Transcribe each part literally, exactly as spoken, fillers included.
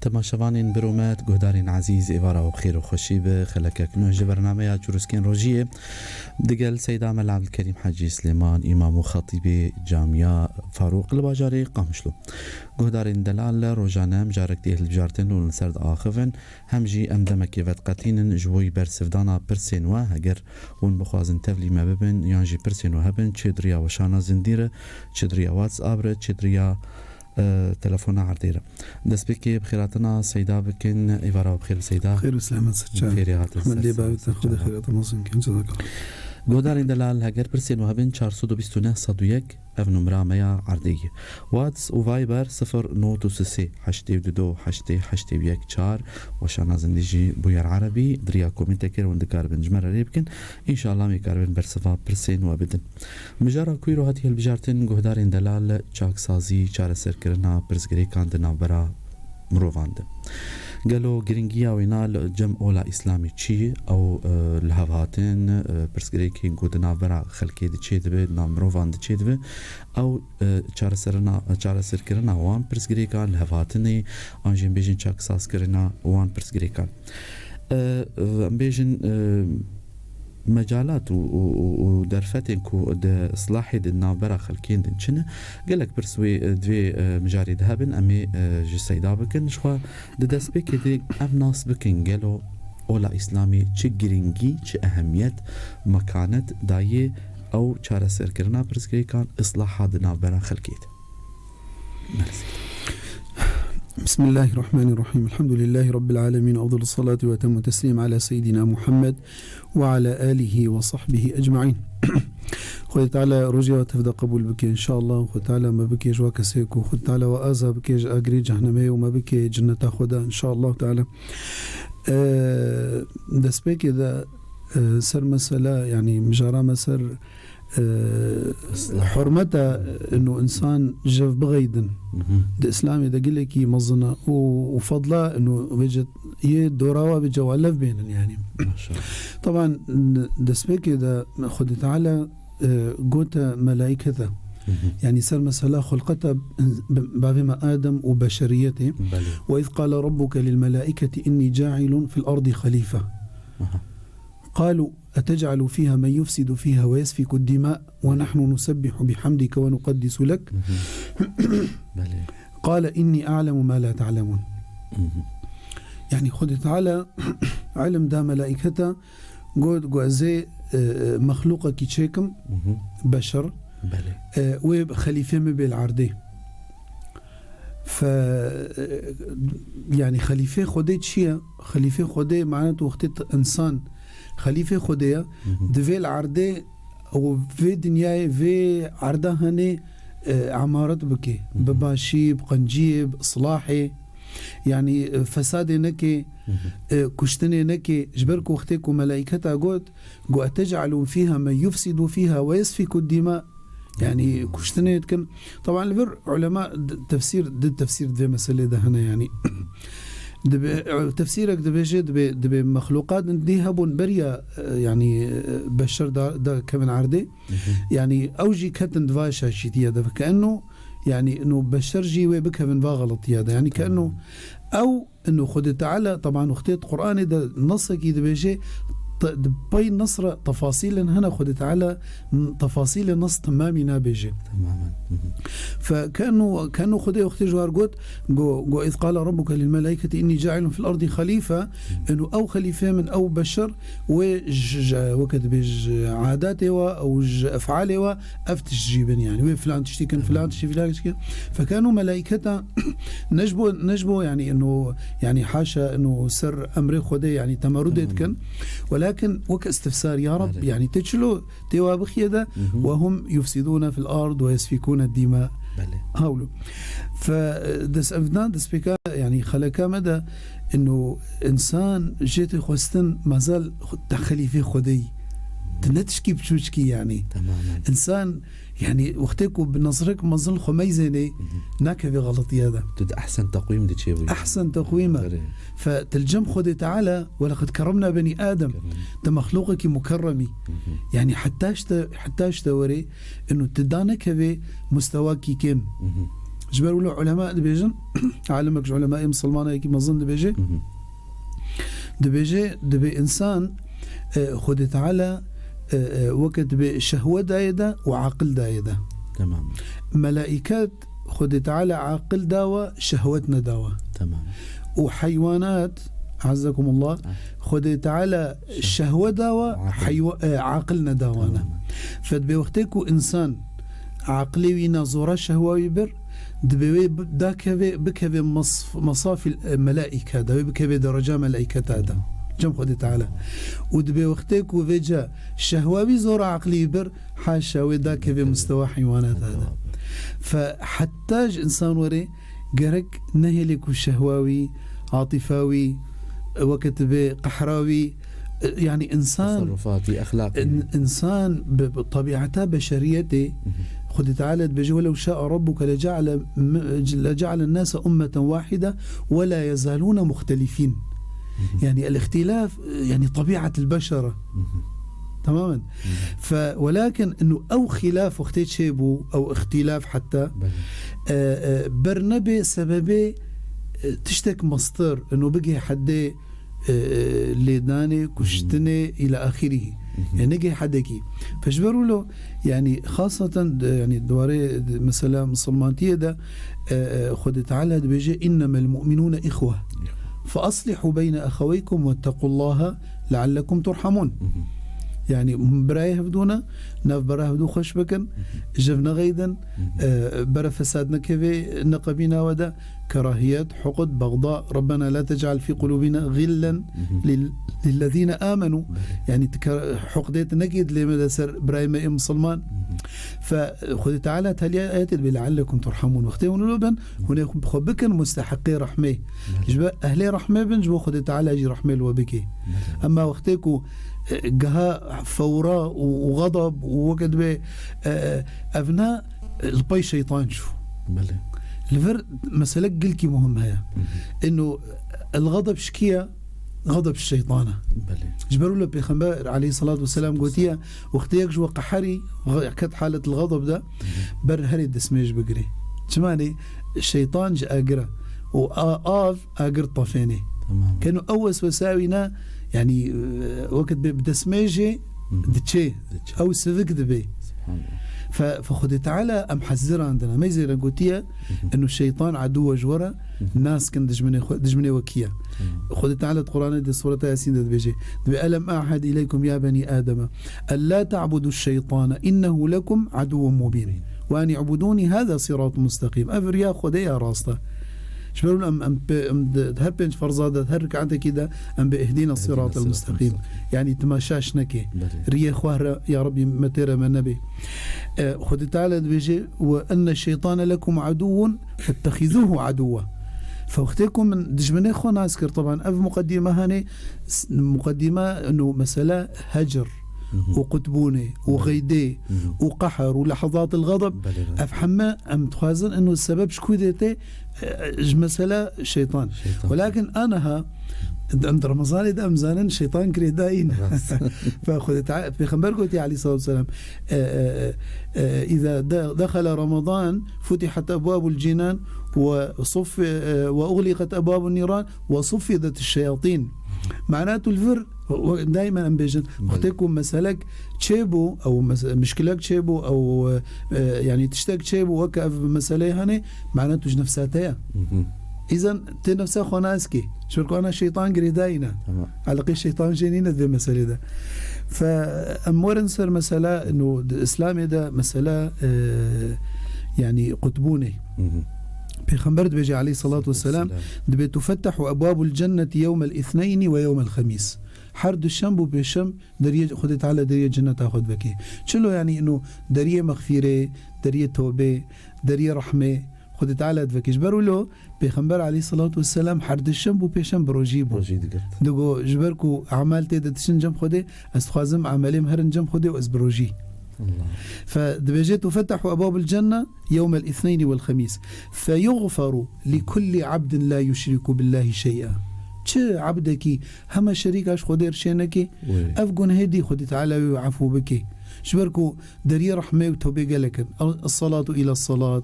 Temaşevanên birûmet, guhdarên ezîz, êvara we bi xêr û xweşî be. Xelekek nû ji bernameya Çirûskên Rojiyê digel Seyda Mela Ebdulkerîm Hecî Silêman, îmam û xetîbê Camiya Farûq li bajarê Qamişlo. Guhdarên delal, rojane em carek tê hilbijartin û li ser diaxivin. Hem jî em demekê vediqetînin ji bo yî bersivdana pirsên we, heger hûn bixwazin tevlî me bibin yan jî pirsên we hebin, çi di riya weşana zindî re, çi di riya WhatsApp re, çi di riya, e, telefona erdê re. Destpêkê bi xêrhatina Seyda bikin. Êvara we bi xêr, Seyda. Xêr û selamet, ser çav. Xêrê hatin, ser çav. Hemd lê bavê te, Xwedê xêrata mezin kin. Cezakallah. Guhdarên delal, heger pirsên we hebin, çar sed û bîst û neh sed û yek, ev numera me ya erdê ye. Whats û Viber sifir not û sê heştê û du heştê heştê û yek çar. Weşana zindî jî bûyer erebî, di riya komîntekê re hûn dikaribin ji me re rê bikin. Înşallah em ê karibin bersiva pirsên we bidin. Mijara ku îro hatiye hilbijartin, guhdarên delal, çaksazî, çareserkirina pirsgirêkan di navbera mirovan de. Gelo giringiya wêna li cem ola Îslamê çi ye? Ew, e, lihevhatin, e, pirsgirêkên ku di navbera xelkê de çêdibe, di nav mirovan de çêdibe, ew, e, çareserina, çareserkirina wan pirsgirêkan, lihevhatinê, an jî em bêjin çaksazkirina wan pirsgirêkan. E, em bêjin, e, mecalat û, û, û, û derfetên ku di islahê de navbera xelkên din çi ne, gelek pirs wê, e, di vê, e, mijarê de hebin, em ê, e, ji Seyda bikin. Jixwe di destpêkê de em nas bikin, gelo ola Îslamê çi girîngî, çi ehemiyet, mekanet dayê ew çareserkirina pirsgirêkan, islaha di navbera xelkê de. Mersi. بسم الله الرحمن الرحيم. الحمد لله رب العالمين. أفضل الصلاة وأتم التسليم على سيدنا محمد وعلى آله وصحبه أجمعين. Xwedê Teala rojê we tev de qebûl bike, înşallah. Xwedê Teala me bike ji wa kesê ku Xwedê Teala we aza bike ji agirê cehnemê û me bike cenneta xwe de, înşallah Teala. Eee, destpêkê de, eee, ser mesela, yanî mijara me ser, eee, Islah. Hurmeta, inu insan jev bixeydin. Mhm. Di Îslamê de gelekî mezin e û, û fadla, inu vêce yê dora wa vêce wa lev bênin, yanî. Maşallah. Taban, destpêkê de Xwedê Teala, e, gote melaîkete. Mhm. Yanî ser mesela xulqeta b-, bavê me Adem û beşeriyetê. Belê. وإذ قال ربك للملائكة إني جاعل في الأرض خليفة. Aha. قالوا أتجعل فيها من يفسد فيها ويسفك الدماء ونحن نسبح بحمدك ونقدس لك. Mhm. Belê. قال إني أعلم ما لا تعلمون. Mhm. Yanî Xwedê Teala ilm da melaîketa, got, got, ez ê, e, e, mexlûqekî çêkim, Mhm. beşer, Belê. e, wê xelîfê min bê li erdê. Fe, e, yanî xelîfê Xwedê çi ye? Xelîfê Xwedê, manet wextê t-, insan xelîfê Xwedê ye, Mhm. divê li erdê û vê dinyayê, vê erda henê, e, emaret bike. Mhm. Bi başî, bi qenciyê, bi islahê. Yanî, e, fesadê neke, Mhm. e, kuştinê neke. Ji ber ku wextê ku melaîketa got, got, "أتجعل فيها من يفسد فيها ويسفك الدماء." Yanî, kuştinê dikin. Taban li vir ulema d-, tefsîr, di tefsîr di vê meselê de hene, yanî. Dibe, e, tefsîrek dibêje, dibe, dibe mexlûqat dî hebûn beriya, e, yanî, e, beşer da, da kevin erdê. Mhm. Yanî, ew jî ketin di va şaşîtiya de. Ke enno, yanî, ino beşer jî wê bikevin va xeletiya de. Yanî, ke enno Tamam. ew Ino Xwedê Teala, teban, wextê di Qur'anê de nesekî dibêje, te-, di pey nes re tefasîlên hene, Xwedê Teala n-, tefasîlê nes temamî nabêje. Temamen. Mhm. Fe keno, keno Xwedê wextê ji war got, go, go, "إذ قال ربك للملائكة إني جاعل في الأرض خليفة", Mhm. ino ew xelîfê min, ew beşer, wê ji, ji, weke dibêj, ji adatê we, ew ji efalê we, ev tişt jî bin, yani. Wê filan tiştî kin, filan tiştî, filan tiştî kin. Fekeno melaîketa ne ji bo, ne ji bo, yani, ino, yani, haşa, ino ser emrê Xwedê, yani, temerudê Tamam. dikin. Welakin wek istifsar, ya Rab, Belê. yani, te çilo tê wa bixiye de, Mhm. "وهم يفسدون في الأرض ويسفكون الدماء." Belê. Hawlo. Fe, des evdan, despêka, yani, xeleka me de, ino insan jê tê xwestin, mazal xu-, te xelîfê Xwedê yî. Tu ne tişkî biçûçkî, yani. Temamen. Însan, yani, wextê ku bi nezrek mezin xwe meyzênê, Mhm. nakevê xeletiya de. Tu di ehsen teqwîm de çêbûyî. Ehsen teqwîm e. Aferin. Fe, tu li cem Xwedê Teala, "ولقد كرمنا بني آدم." Kerem. Tu mexlûqekî mukerrem î. Mhm. Yani, heta ji te, heta ji te werê, ino tu danekevê mustewakî kêm. Mhm. Ji ber wilo ulema dibêjin, alimek ji ulemayê misilmanekî mezin dibêje, Hı hı. dibêje, dibê insan, e, Xwedê Teala, e, e, weke dibê şehwet daye de û aqil daye de. Tamam. Melaiket Xwedê Teala aqil dawa, şehwet nedawa. Tamam. Û heywanat, azzekumullah, Ah. Xwedê Teala Şeh- şehwet dawa, Aqil. heywa-, e, aqil nedawana. Tamam. Fe dibê wextê ku insan aqilê wî na zora şehwa wî bir, dibê wê bi-, dakeve, bikeve mas-, masafî, e, melaîke, da wê bikeve dereca melaîketa da. Cem Xwedê Teala. Û dibê wextê ku vêca şehwa wî zora aqilî bir, haşa wê dakeve Dakeve. mustewa heywanata da. Tamam. Fe heta ji insan were gerek nehêlê ku şehwa wî, atifa wî, weke dibê qehra wî, e, yani insan, Teserrufatî, exlaqî. in-, insan bi, bi tebiata beşeriyetê, Hı hı. Xwedê Teala dibêje, "Welew şa'a rabbuke leca'ale m-, leca'alen nase ummeten wahide ve la yezalune muhtelifin." Hı hı. Yani el-ihtilaf, e, yani tebiat el-beşere. Hı hı. Tamamen. Hı hı. Fe, welakin inu ew xilaf wextê çêbû, ew ihtilaf heta, Belê. e, e, ber nebe sebebê, e, tiştek mestir, inu bigê hedê, e, e, lêdanê, Hı hı. kuştinê, îla axirî. Hı hı. Yani nigê hedekî. Fe ji ber wilo, yani xaseten, e, yani di warê, e, mesela misilmantiyê de, e, e, Xwedê Teala dibêje, "Innemel mu'minûne ihwe. Fe aslihu beyne eheweykum vettequllaha leallekum turhamun." Hı hı. Yani birayê hevdû ne, navbera hevdû xweş bikin, Hı hı. ji hev nexeydin, Hı hı. e, bere fesad nekeve, neqebîna we de, kerahiyet, huqd, bexda, Rabbena la tec'al fî qulûbîna xillen Hı hı. lil-, lillezîne âmenû. Belê. Yani tu ke-, huqdê tu nekê dilê me de ser birayê me ê misilman. Hı hı. Fe, Xwedê Teala taliya ayetê dibê, "Leallekum turhamun." Wextê hûn wilo bin, hûn ê xwe bikin musteheqê rehmê. Belê. Ji ber ehlê rehmê bin, ji bo Xwedê Teala jî rehmê li we bike. Belê. Emma wextê ku, e, geha fewra û, û xedeb û weke dibê, e, e, ev ne, e, li pey şeytan çû. Belê. Li vir meselek gilkî muhim heye. Hı hı. Ino el-xedeb ji kî ye? Xedeb ji şeytan e. Belê. Ji ber wilo Pêxember aleyhissalatu vesselam gotiye, wextê yek ji we qeherî, ket halet el-xedeb de, Hı hı. ber herê destmêj bigirê. Çima lê şeytan ji agir e. Û a-, av agir tefênê. Tamam. Keno ew weswesa wî ne, yani, e, wekit bê bi destmêjê Hı hı. diçê. Diçê. Ew sivik dibê. Subhanallah. Fe, fe Xwedê Teala em hezirandine. Me zêre gotiye, Hı hı. eno şeytan aduwe ji we re, Hı hı. nas kin dijminê xwe, dijminê we kî ye. Tamam. Xwedê Teala di Qur'anê de sureta Yasîn de dibêje. Dibê, "Elem a'hed ileykum ya benî Ademe, ella ta'budu şeytane, innehu lekum aduwwun mubîn. Ve an i'budûnî hâzâ sirâtun mustaqîm." Ev riya Xwedê ya rast e. Ji ber wilo em, em pê, em di, di her pênc ferza de, her rekaetekî de em bê ihdîne Ihdîne sirâtel sirâtel mustaqîm. mustaqîm. Yani tu me şaş neke. Belê. Riyê xwe re, ya Rebbî, me têre me nebe. E, Xwedê Teala dibêje, "Ve enne şeytane lekum aduwwun fettexizûhu aduwwa." Fe wextê ku min dijminê xwe nas kir, teban ev muqedîme hene, s-, muqedîme ino mesela hecr Hı hı. û qutbûnê û Belê. xeydê Hı hı. û qehr û lehezat el-xedeb, Belê, belê. ev heme em dixwazin ino sebeb ji ku dê tê, e, ji mesela şeytan. Şeytan. Welakin aniha, em di Remezanê de em zanin şeytan girêdayî ne. Rast. Fe Xwedê Teala, Pêxember gotiye aleyhissalatu vesselam, e, e, e, "Îza de-, dexele Remezan, futihat ebwabul cinan ve suffi-, e, ve uxliqet ebwabun nîran ve suffidet şeyatîn." Mana tu li vir, we, daimen em bêjin, Belê. wextê ku meselek çêbû, ew mes-, mişkilek çêbû, ew, e, e, yani tiştek çêbû, weke ev meseleyê hene, mana tu ji nefsa te ye. Hı hı. Îzen tê nefsa xwe nas kî. Ji ber ku ana şeytan girêdayî ne. Tamam. Eleqê şeytan jê nîne di vê meselê de. Fe em werin ser mesela, no, di Îslamê de mesela, e, yani qutbûnê. Hı hı. Pêxember dibêje aleyhissalatu vesselam, Vesselam. dibê, "Tufettahu ebwabul cenneti yewmel îthneyni ve yewmel xemîs." Her duşem û pêşem deriyê Xwedê Teala deriyê cenneta xwe dibekê. Çilo yani ino deriyê mexfîrê, deriyê tobê, deriyê rehmê, Xwedê Teala dibekê. Ji ber wilo Pêxember aleyhissalatu vesselam her duşem û pêşem bi rojî bû. Rojî digirt. Digo, ji ber ku emal tê de diçin cem Xwedê, ez dixwazim emelê min herin cem Xwedê û ez bi rojî. Allah. Fe dibêje, "Tufettahu ebwabul cenne yewmel îthneyni wel xemîs. Fe yuxferu li kulli abdin la yuşriku billahi şey'a." Çi abdekî heme şerîka ji Xwedê re çênekê, Wê. ev gunehê dî Xwedê Teala wê efû bike. Ji ber ku deriyê rehmê û tewbê gelek in. Es-salatu ila salat,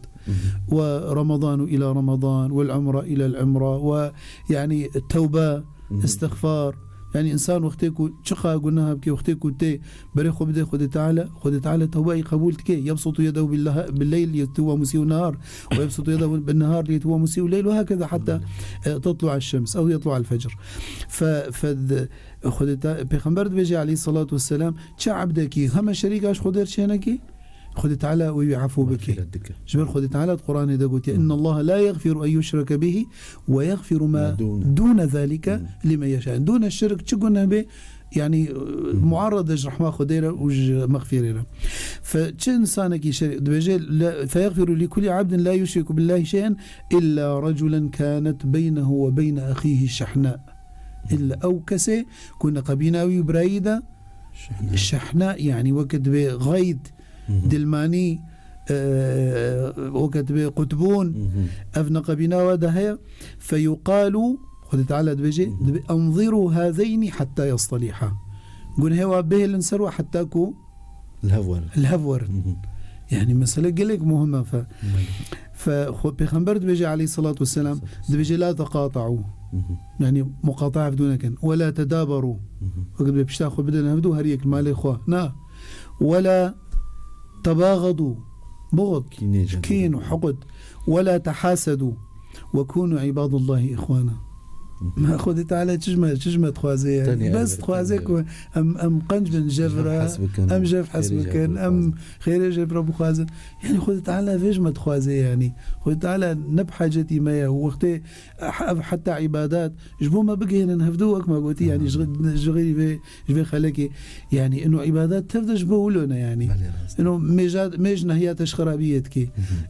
ورمضان إلى رمضان والعمرة إلى العمرة و يعني التوبة، استغفار. Yani insan wextê ku çiqa gunaha bike, wextê ku tê berê xwe bide Xwedê Teala, Xwedê Teala tewba wî qebûl dike. يبسط يده بالله-، بالليل ليتوب مسيء النهار، ويبسط يده بالنهار ليتوب مسيء الليل، وهكذا حتى، e, تطلع الشمس أو يطلع الفجر. Fe-, fed-, Xwedê Te-, Pêxember dibêje aleyhissalatu vesselam, çi ebdekî heme şerîka ji Xwedê re çênekî, Xwedê Teala wî, wî efû bike. Mexfîret dike. Ji ber Xwedê Teala di Qur'anê de gotiye, "إن الله لا يغفر أن يشرك به ويغفر ما دون ذلك لمن يشاء." Dûne şirk çi guneh be, yani, muarrede ji rehma Xwedê re û ji mexfîrê re. Fe çi insanekî şer-, dibêje, la, "فيغفر لكل عبد لا يشرك بالله شيئا إلا رجلا كانت بينه وبين أخيه شحناء." Îlla ew kesê ku neqebîna wî û birayî de şehna, yani weke dibê xeyd, dilmanî, e, weke dibê qutbûn, ev neqebîna we de heye. Feyuqalu, Xwedê Teala dibêje, dibê, "Enziru hazeyni hatta yestaliha." Gunehê wa bihêlin ser we heta ku li hev werin. Li hev werin. Yani mesele gelek muhim e. Fe, fe xwe Pêxember dibêje aleyhissalatu vesselam, dibêje, "La teqata'u." Yani muqata'a hevdû nekin. "Ve la tedaberu." Wekî dibê pişta xwe bidin hevdû her yek malê xwe. Na. "Ve la tebaxedu." Buxd, kînê, kîn û hiqd. "Ve la tehasedu. Ve kûnû ibadallahi ihwana." Ma Xwedê Teala çi ji me, çi ji me dixwaze yani? Bes dixwaze ku em, em qenc bin jev re, em jev hes bikin, em xêrê jev re bixwazin. Yani Xwedê Teala vê ji me dixwaze yani. Xwedê Teala ne bi hacetî me ye. Û wextê ev heta îbadat ji bo me bigihînin hevdû wek me gotî yani ji, ji xêrî vê, ji vê xelekê. Yani ino îbadat tev de ji bo wilo ne yani. Belê, rast. Ino mêja, mêj nehiya te ji xerabiyê dikê.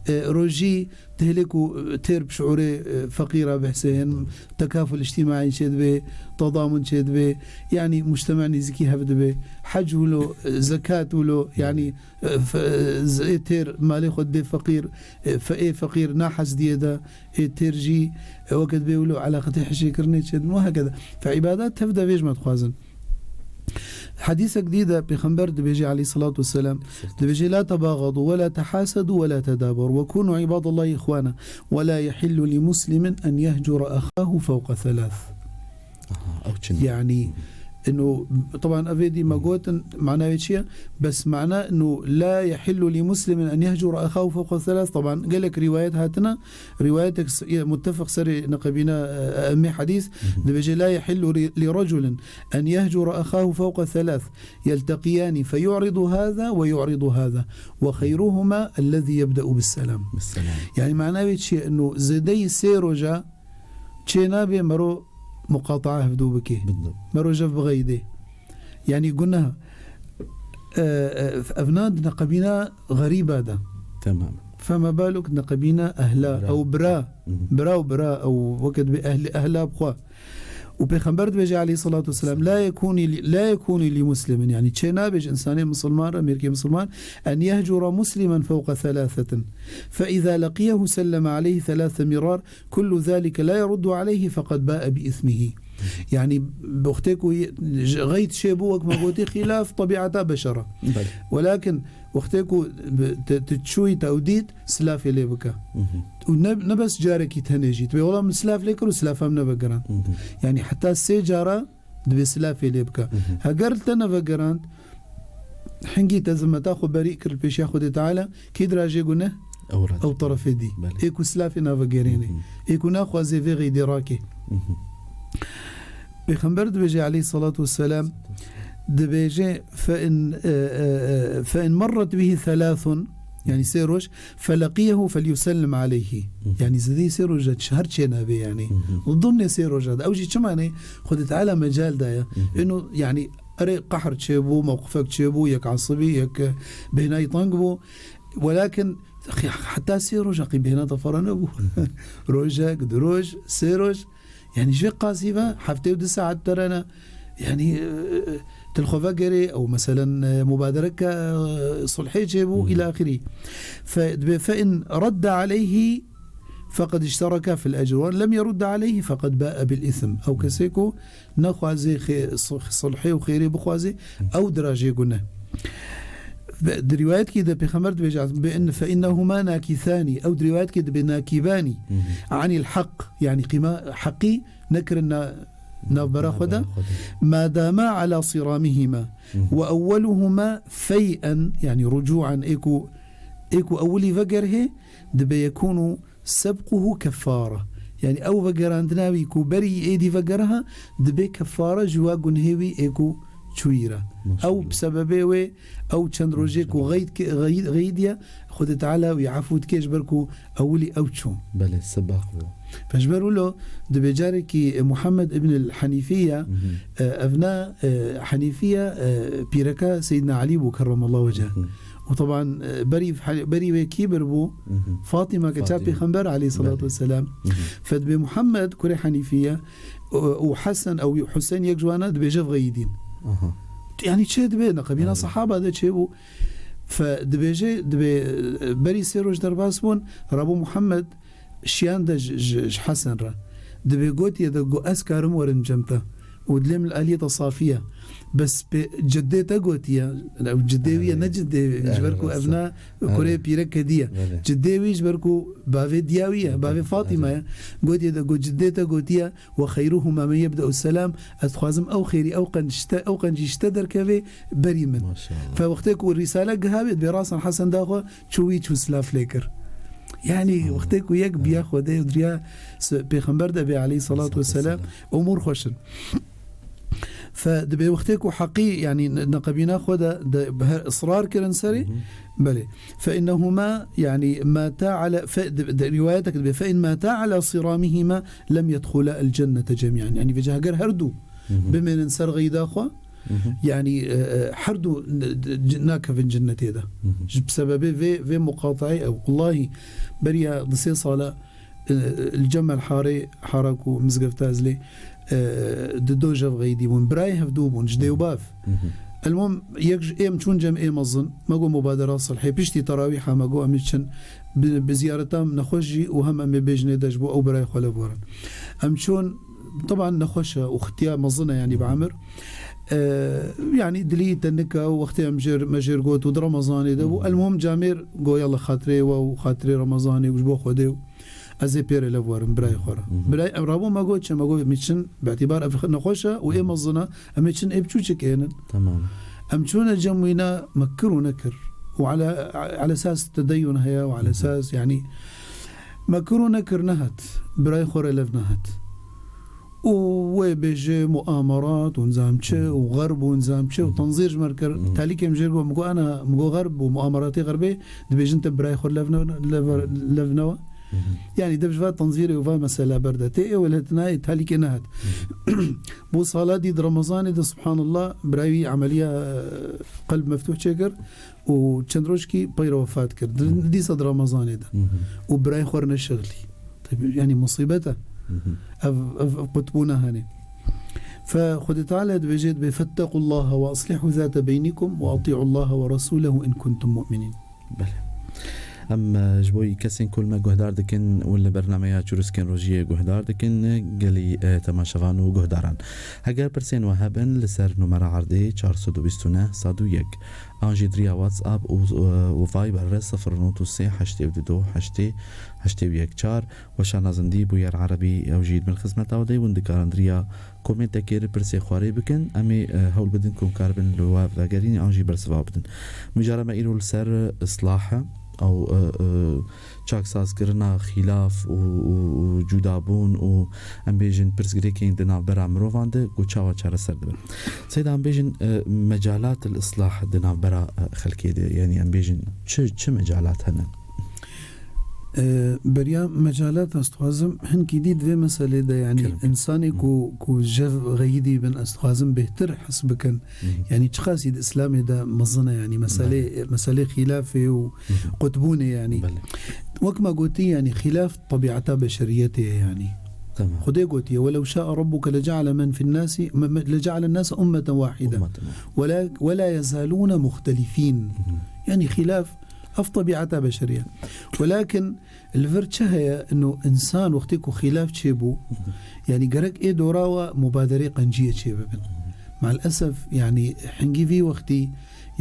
E, rojî Têlê ku, e, têr bi şiûrê, e, feqîra bihsên, tekaful îctîmaî çêdibe, tedamun çêdibe, yanî mujtema nêzîkî hev dibe. Hec wilo, e, zekat wilo, yanî, e, fe-, e, z-, ê têr malê xwe didê feqîr, e, fe-, ê feqîr na hec diyê de, ê têr jî, e, weke dibê wilo eleqetê hecê kirinê çêdin, wehekede. Fe îbadat tev de vê ji me dixwazin. Hedîsek dî de Pêxember dibêje, aleyhissalatu vesselam, dibêje, "La tebaxadu ve la tehasedu ve la tedaberu ve kunu ibadallahi ihwana ve la yehillu li muslimin en yehcura ahahu fewqa thelath." Aha, ew çi ne? Yani, ino, taban, ev êdî me gotin, mana wê çi ye? Bes mana ino, "La yehillu li muslimin en yehcura ahahu fewqa thelath", taban, gelek rîwayet hatine, Rîwayetek s-, ye muttefeq serê neqebîna, e, e, em ê hedîs, dibêje, "La yehillu ri-, li reculin en yehcura ahahu fewqa thelath, yelteqiyani feyu'ridu haza ve yu'ridu haza, ve xeyruhuma ellezî yebde'u bisselam." Bisselam. Yani mana wê çi ye? Ino zêdeyî sê roja çê nabe mero muqata'a hevdû bike. Bildim. Mero jev bixeydê. Yani guneh, e, e, evna di neqebîna xerîba de. Tamam. Fema baluk neqebîna ehla, bira, ew bira, bira û bira, ew weke dibê ehli, ehla bi xwe. Û Pêxember dibêje, aleyhissalatu vesselam, "La yekûni li, la yekûni li muslimin", yani çê nabe ji insanê misilman re, mêrkê misilman, "en yehcura muslimen fewqa thelâthetin. Fe izâ leqiyehu selleme aleyhi thelâthe mirar." Kullu zalike la yeruddu aleyhi feqad ba'e bi ismihi. Yani, wextê ku ye-, ji-, xeyt çêbû, wek me gotî, xîlaf tebîeta beşer e. Belê. Welakin wextê ku bi-, te, te çûyî te ew dît, silafê lê bike. Û ne, ne bes carekî tenê jî. Dibê, "Wela min silaf lê kir û silafa min nevegerand." Yani, heta sê cara Dibê silafê lê bike. Heger li te nevegerand, hingî te zimmeta xwe berî kir li pêşiya Xwedê Teala, kî dirajê guneh? Ew re. Ew terefê dî. Belê. Ê ku silafê navegerênê. Ê ku naxwazê vê xeydê rake. Pêxember dibêje aleyhissalatu vesselam, dibêje, "Fe in, e, e, e, fe in merret bihi thelathun", yani sê roj, "Feleqiyehu felyusellim aleyhi." Yani zidî sê roja ç-, her çê nabê yani. Hı hı. Û dimnê sê roja de. Ew jî çima ne? Xwedê Teala mecal daye. Hı hı. Ino yani erê qahr çêbû, mewqifek çêbû, yek asibî, yek, e, bêhnayî teng bû. Welakin xi-, heta sê roja qî bêhna te fera nebû. Hı hı. Rojek, du roj, sê roj. Yani ji vê qasî ve heftê û du saet derene. Yani, e, e, tu li xwe vegerê, ew meselen, e, mubadereke, e, sulhê çêbû, ila axirî. Fe, dibê, "Fe in radde aleyhi feqad iştereke fil ecr, ve lem yerudde aleyhi feqad ba'e bil ism." Ew kesê ku nexwazê xê-, sulh-, sulhê û xêrê bixwazê, ew dirajê guneh. Ve di rîwayetkî de Pêxember dibêje, "Bi in, fe innehuma nakîsanî." Ew di rîwayetkî dibe nakîbanî. Anîl heq, yanî qîma heqî nekirin na-, navbera xwe de. Navbera xwe de. "Ma dama ala siramihima." Ve ewweluhuma fey'en, yanî rucu'an, ê ku, ê ku ewilî vegerhê, dibe yekûnu sebquhu keffare. Yanî ew vegerandina wî ku berî êdî vegeriha, dibe keffare ji wa gunhê wî ê ku çûyî re. Maşallah. Ew bi sebebê wê, ew çend rojê ku xeyid ke-, xeyid-, xeyidiye, Xwedê Teala wî efû dike ji ber ku ewilî ew çû. Belê, sebaq bû. Fe ji ber wilo dibe carekî Muhammed ibn el-Henîfiye, e, evna, e, Henîfiye, e, pîreka Seyyidina Elî bû kerremallahu weceh. Û teban, e, berî, berî wê kî bir bû? Fatima ke ça Pêxember aleyhissalatu vesselam. Fe dibê Muhammed kurê Henîfiye û, û Hesen ew Huseyn yek ji wana dibêje vexeyidîn. Aha. Yanî çê dibe, neqebîna sahaba de çê bû. Fe dibêje, dibê, e, berî sê roj derbas bûn, rabû Muhammed şiyan de ji, ji, ji Hesen re. Dibê gotiye de got, "Ez karim werin cem te." Û dilê min li aliyê te safiye. Bes pê ciddê te gotiye, ew ciddê wî ye, ne ciddê wî, ji ber ku evna kurê pîrek kediye. Belê. Ciddê wî ji ber ku bavê diya wî ye, bavê Fatima ye. Gotiye de got, "Ciddê te gotiye, ve xeyruhuma men yebde'u selam." Ez dixwazim ew xêrî, ew qenc ji te, ew qencî ji te derkeve berî min. Maşallah. Fe wextê ku rîsale giha wê, dibê rasan Hesen daxwe çû wî çû silav lê kir. Yanî wextê ku yek biya Xwedê û diriya se-, Pêxember de bê aleyhissalatu vesselam, umûr xweş in. Fe dibê wextê ku heqî, yanî ne-, neqebîna xwe de, de her israr kirin serê, belê. Fe innehuma, yanî ma ta ala, fe, di, di, rîwayetek dibe, fe in ma ta ala siramihima lem yedxula el cennete cemîan. Yanî vêca heger her du bimênin ser xeyda xwe, yanî, e, e, her du n-, d-, c-, nakevin cennetê de. Ji sebebê vê, vê muqatayê ew. Wellahî, beriya di sê sala, e, li Cemel Harê, hara ku mizgefta ez lê, e, di do jev xeyidî bûn. Birayê hevdû bûn, ji dê û bav. Elmom yek ji êm çûn cem ê mezin, me got mubadera silhê. Piştî terawîha me got em ê çin bi, bi ziyareta nexweş jî û hem em ê bêjinê de ji bo ew birayê xwe lev werin. Em çûn, teban nexweş e û xitiya mezin e, yanî bi emir. E, yanî dilî te nika û wextê em jêr, me jêr got û di Remezanê de bû. Elmom camêr got, "Yalla xatirê we û xatirê Remezanê û ji bo Xwedê û ez ê pê re lev werim, birayê xwe re." Birayê em rabû me got çi? Me got, "Em ê çin, bi îtîbar ev nexweş e û ê mezin e, em ê çin ê biçûçik ênin." Tamam. Em çûne cem wîna, me kir û nekir. Û ala, ala esas tedeyun heye û ala esas, yanî, me kir û nekir nehat. Birayê xwe re lev nehat. Û wê bêje muamerat û nizam çi û xerb û nizam çi û tenzîr ji me re kir. Talîkê min jê got, min got, "Ana," min got, "xerb û muameratê xerbê dibêjin te birayê xwe lev ne-, lev, lev newe." Yanî dev ji va tenzîrê û va mesela berde tê, ê wele nayê talîkê nehat. Bo sala dî di Remezanê de, subhanallah, birayê wî emeliya, e, qelb meftuh çêkir û çend rojkî pey re wefat kir. Di, dîsa di Remezanê de. Û birayê xwe re neşixlî. Tabii, yanî musîbet e. Ev, ev, ev qutbûna hene. Fe Xwedê Teala dibêje, dibê, "Fettequllaha ve aslihu zate beynikum ve ati'ullaha ve rasulehu in kuntum mu'minin." Belê. Em, e, ji bo kesên ku li me guhdar dikin û li bernameya Çirûskên Rojiyê guhdar dikin, gelî, e, temaşevan û guhdaran. Heger pirsên we hebin, li ser numera erdê çar sed û bîst û neh sed û yek, an jî di riya WhatsApp û, e, û Viber re sifir not û sê heştê û du heştê heştê û yek çar, Weşana Zindî, Bûyer Erebî, ew jî di bin xizmeta we de, hûn dikarin di riya komentekê re pirsê xwe rê bikin. Em ê, e, hewl bidin ku em karibin li we vegerîn an jî bersiva bidin. Mijara me îro li ser islah e, ew, e, e, çaksazkirina xîlaf û, û, û cudabûn û, em bêjin, pirsgirêkên di navbera mirovan de ku çawa çareser dibe. Seyda, em bêjin, e, mecalat el islah di navbera, e, xelkê de, yanî em bêjin çi, çi mecalat hene? E, beriya mecalat ez dixwazim hinkî dî di vê meselê de, yanî, kerem, kerem, însanê ku, ku jev xeyidî bin, ez dixwazim bêhtir his bikin. Yanî çiqasî di Îslamê de mezin e, yanî meselê, belê, meselê xîlafê û qutbûnê, yanî. Belê. Wek me gotî, yanî xîlaf tebiata beşeriyetê ye, yanî. Tamam. Xwedê gotiye, "Welew şa'a rabbuke lece'ale men fin nasi, me, me, lece'alen nase ummeten wahide. Ummeten wahide. Wela, wela yezalune muhtelifin." Yanî xîlaf, ev tebiata beşeriye. Welakin li vir çi heye, ino însan wextê ku xîlaf çêbû, yanî gerek ê dora we mubaderê qenciyê çê bibin. Maalesef, yanî hingî vî wextî,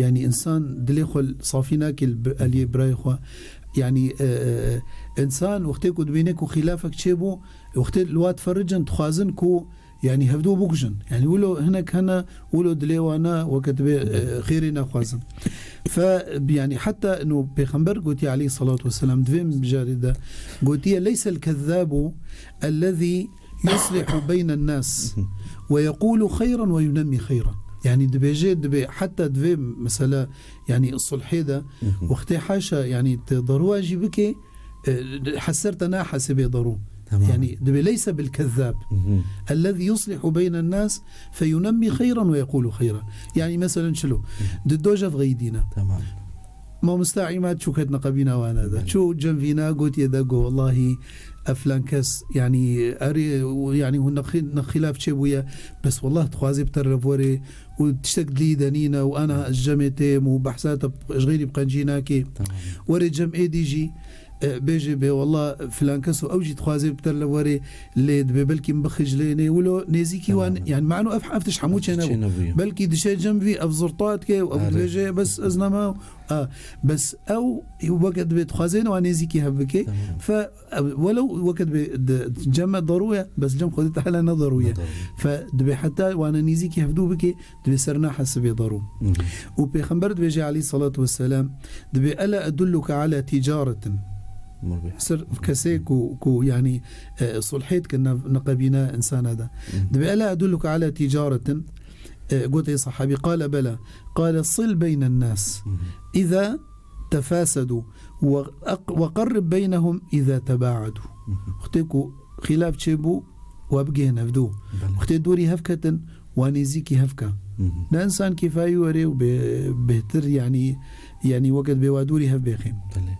Yani, insan dilê xwe safî nake li bi-, aliyê birayê xwe. Yani, e, e, insan wextê ku dibîne ku xîlafek çêbû, wextê li wa difericin, dixwazin ku, yani, hevdû bikujin. Yani, wilo hinek hene, wilo dilê wan e, weke dibê, e, xêrê naxwazin. Fe, yani, heta ino Pêxember gotiye aleyhissalatu vesselam, di vê mijarê de gotiye, "Leysel kezzabu ellezî yuslihu beynen nas ve yekulu xeyran ve yunemmî xeyran." Yani, dibêje, dibê, heta divê mesela, yani, sulhê de, wextê haşa, yani, te daruwa jî bike, e, heser te nahesibê daru. Tamam. Yani, dibê leyse bil kezzab. Ellezî yuslihu beynen nas fe yunemmî xeyran ve yekulu xeyran. Yani, meselen çilo. Di do jev xeyidîne. Tamam. Mamosta Îmad çû ketine qebîna wana de. Belê. Çû cem vîna gotiye de go, "Wellahî, ev filan kes, yani, erê, yani, hûn nexî-, nexîlaf çêbûye, bes wellah dixwazê bi te re werê û tiştek dilî de nîne û ana ez cemê têm û behsa te ji xeyrî bi qencî nake. Tamam. Werê cem êdî jî, e, bêjê bê, wellah, filan kes û ew jî dixwazê bi te re werê, lê dibê belkî min bixiclênê." Wilo nêzîkî wan, tamam, yani, mano ev, ev tişt hemû çênebû. Çênebûye. Belkî dişê cem vî ev zirtat ke û ev, erê, dibêje, bes ez nema. A, bes ew weke dibê dixwazê wan nêzîkî hev bike. Tamam. Fe, ew, welew weke dibê di, cem me darû ye, bes cem Xwedê Teala ne darû ye. Ne darû ye. Fe dibê heta wana nêzîkî hevdû bike, dibê ser nahesibê darû. Hı hı. Û Pêxember dibêje aleyhissalatu vesselam, dibê, "Ela edulluke ala ticaretin." Mor bê. Sir kesê ku, ku, yani, e, sulhê dikin nav neqebîna insana de. Hı. Dibê, "Ela edulluke ala ticaretin." E, gote sahabî, "Qale bela." Qale, "Sil beynen nas. Hı hı. İza tefasedu ve aq-, ve qarrib beynehum iza tebaadu." Hı hı. Wextê ku xîlaf çêbû, we bigihên hevdû. Belê. Wextê dûrî hev ketin, we nêzîkî hev ke. Hı hı. Ne insan kêfayî were û bê-, bêhtir, yani, yani weke dibê we dûrî hev bêxê. Belê.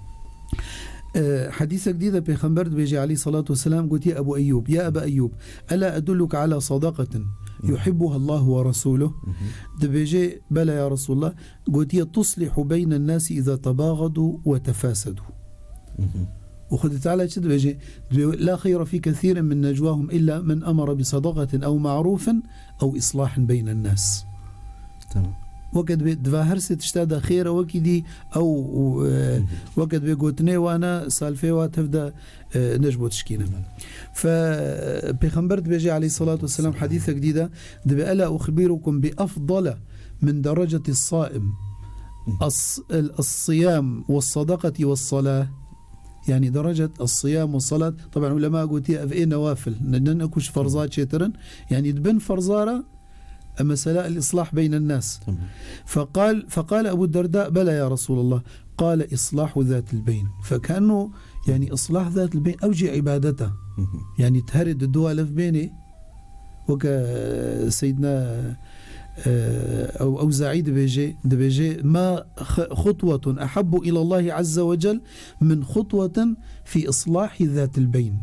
E, hedîsek dî de Pêxember dibêje aleyhissalatu vesselam, gotiye Ebu Eyyûb, "Ya Eba Eyyûb, ela edulluke ala sadaqatin yuhibbuha Allahu ve Resuluh?" Hı hı. Dibêje, "Bela ya Resulallah." Gotiye, "Tuslihu beynen nasi iza tebaxadu ve tefasedu." Hı hı. Û Xwedê Teala çi dibêje? Dibê, "La xeyra fî kesîrin min necwahum illa men emara bi sadaqatin ew ma'rufin ew islahin beynen nas." Tamam. Weke dibê, diva her sê tişta de xêr e wekî dî, ew, e, hı hı, weke dibê gotinê wana, salfê wa tev de, e, ne ji bo tişkî ne. Belê. Fe, Pêxember dibêje aleyhissalatu vesselam hedîsek dî de, dibê, "Ela uxbirukum bi afdala min dereceti saim, as-, el-, as-siyam ve sadaqati ve salah." Yani derecet as-siyam ve salat, taban ulema gotiye ev ê newafil, ne, ne, ne ku ji ferza çêtirin. Yani di bin ferza re, e, mesela el-islah beynen nas. Tamam. Feqal, feqale Ebu Derda, "Bela ya Resulallah." Qale, "Islahu zatil beyn." Fekenu, yani islah zatil beyn, ew jî ibadet e. Hı hı. Yani herê di dua lev bênê, weke, e, Seyyidina, e, Ew-, Ewzaî dibêje, dibêje, "Ma x-, xutwetun ehabbu ilallahi azze ve cel min xutwetin fi islahi zatil beyn."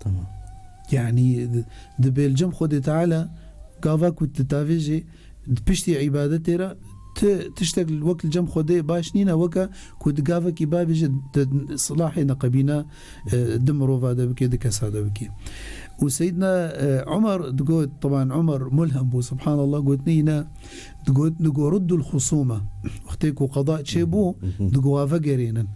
Tamam. Yani, di-, dibê li cem Xwedê Teala gava ku tu tavêjê, di piştî îbadetê re ti tiştek wek li cem Xwedê baş nîne, weke ku di gavekî bavêje di silahê neqebîna, e, di mirova de bike, di kesa de bike. Û Seyyidna, e, Umar digot, teban Umar mulhem bû, subhanallah, gotinê yî ne, digot, digo ruddul xusûme. Wextê ku qeda çêbû, hı hı, digo wa vegerênin.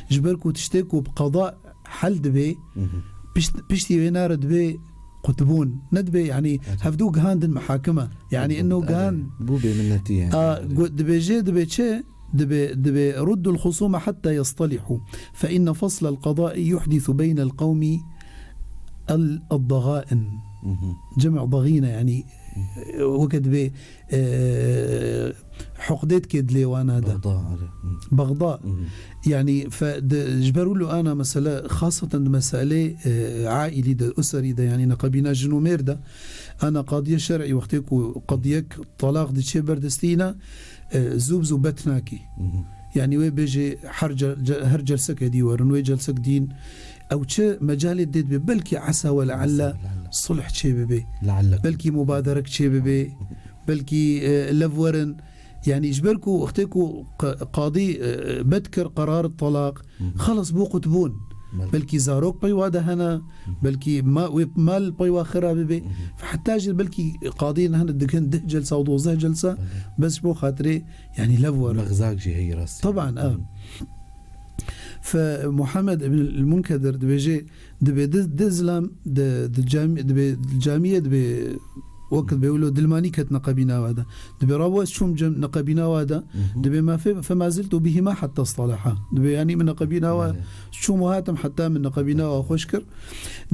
Ji ber ku tiştê ku bi qeda hel dibê, hı hı, pişt-, piştî wê nare dibê qutbûn. Ne dibê, yani, evet, hevdû gihandin mihakime. Yani, evet, ino gihan. Bû bêminnetî, yani. A, got, dibêje, dibê çi? Dibê, dibê ruddul xusûme hetta yestalihu. Fe inne faslal qadai yuhdisu beynel qewmi el, el-dagain. Hı hı. Cem'u dagîne, yani, weke dibê, e, huqdê dike dilê wana de. Bexda, erê. Hı. Bexda. Hı hı. Yani, fe-, de, ji ber wilo ana mesele, xaseten di meselê, e, aîlî de, userî de, yani neqebîna jin û mêr de, ana qadiye şer'î wextê ku qediyek talaq diçe ber destî ne, e, zû bi zû bet nakî. Hı hı. Yani wê bêjê her ce-, ce-, her celseke dî werin, wê celsek dîn. Ew çi mecalê dê dibe, belkî esa we lealla, esa we lealla, sulh çê bibe. Lealla. Belkî mubaderek çê bibe. Hı hı. Belkî, e, lev werin. Yani ji ber ku wextê ku q-, qadî, e, bet kir qerar talaq, hı hı, xelas bû qutbûn. Belkî zarok peywa de hene, belkî ma-, wê mal peywa xira bibe. Heta jî belkî qadiyên hene dikin deh celsa û dozdeh celsa, bes ji bo xatirê, yanî lev were. Mexzak jî heyî rastî. Taban, ev. Fe Muhammed ibn el-Munkedir dibêje, dibê di, di zilam, di, di cami-, dibê di camiye, dibê wekit bê wilo dilmanî ket neqebîna wa de. Dibê rabo ez çûm cem neqebîna wa de. Dibê ma fe, fema ziltu bihima hatta istalaha. Dibê yanî min neqebîna wa çûm û hatim heta min neqebîna wa xweş kir.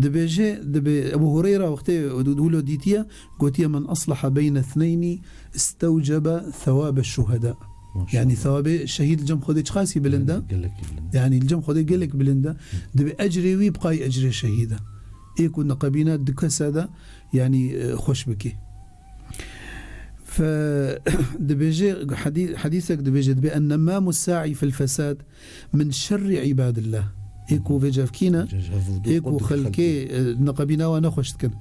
Dibêje, dibê Ebu Hureyra wextê wilo dîtiye, gotiye, "Men aslaha beyne thneyni istewcebe thewabe şuheda." Maşallah. Yanî thewabê şehîd li cem Xwedê çiqasî bilind e? Gelekî bilind. Yanî li cem Xwedê gelek bilind e. Dibê ecrê wî bi qay ecrê şehîd e. Ê ku neqebîna du kesa de, yanî, e, xweş bikî. Fe dibêje, hedî-, hedîsek dibêje, dibê, "En-nemmamu sa'i fil fesad min şerri ibadillah." Ê ku vê cevkî ne, ê ku xelkê, e, neqebîna wa nexweş dikin.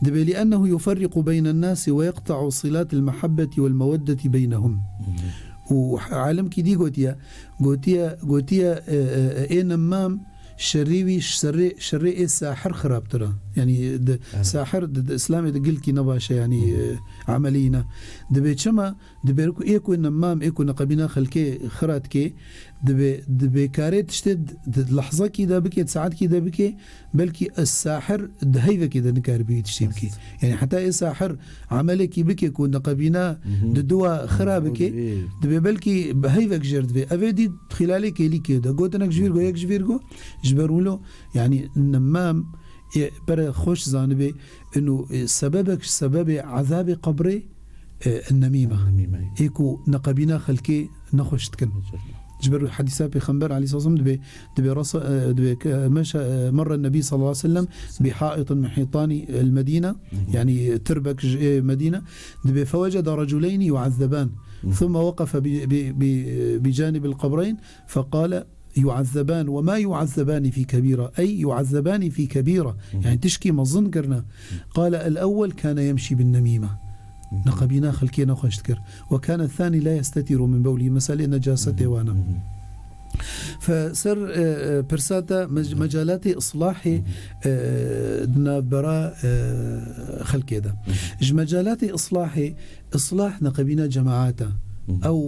Dibê, "Li ennehu yuferriqu beynen nasi ve yeqta'u silatil mehabbeti vel meweddeti beynehum." Û alimkî dî gotiye, gotiye, gotiye, e, e, ê nemmam şerî wî şerê, şerê ê sahir xirabtir e. Yanî di, sahir di, di Îslamê de gilkî nebaş e, yanî, e, emelî ne. Dibê çima? Dibê ku ê ku nemmam, ê ku neqebîna xelkê xira dike, dibê, dibê karê tiştê di, di lehzekî de bike, di saetkî de bike, belkî ez sahir di heyvekê de nikaribî wî tiştî bike. Yanî heta ê sahir emelekî bike ku neqebîna di dua xira bike, dibê belkî bi heyvek jêr divê. Ev ê dî xîlalê kêlîkê de. Gotinek ji vîr go, yek ji vîr go, ji ber wilo, yanî nemmam, ê pere xweş zanibe, inu, ê, sebebek, sebebê ezabê qebrê, e, nemîme. Nemîme. Ê ku neqebîna xelkê nexweş dikin. Maşallah. Ji ber hedîsa Pêxember aleyhisselam dibê, dibê rasa-, e, dibê ke-, meşa-, e, merre Nebî sallallahu aleyhi ve sellem bi haitin min hitani el Medîne, yanî tirbek ji, e, Medîne, dibê feweceda reculeyni yuazzeban. Thumma weqefe bi, bi, bi, bi canibil qebreyn, feqale, "Yuazzeban ve ma yuazzebani fi kebîra." Ey yuazzebani fi kebîra. Yanî tişkî mezin kirine. Qale, "El-ewwel kane yemşî bin nemîme." Neqebîna xelkê nexweş dikir. "Ve kane thani la yestetiru min bewlî." Meselê necasetê wan e. Fe ser, e, e, pirsa te mec-, mecalatê islahê, e, di navbera, e, xelkê de. Ji mecalatê islahê, islah neqebîna cemaata. Ew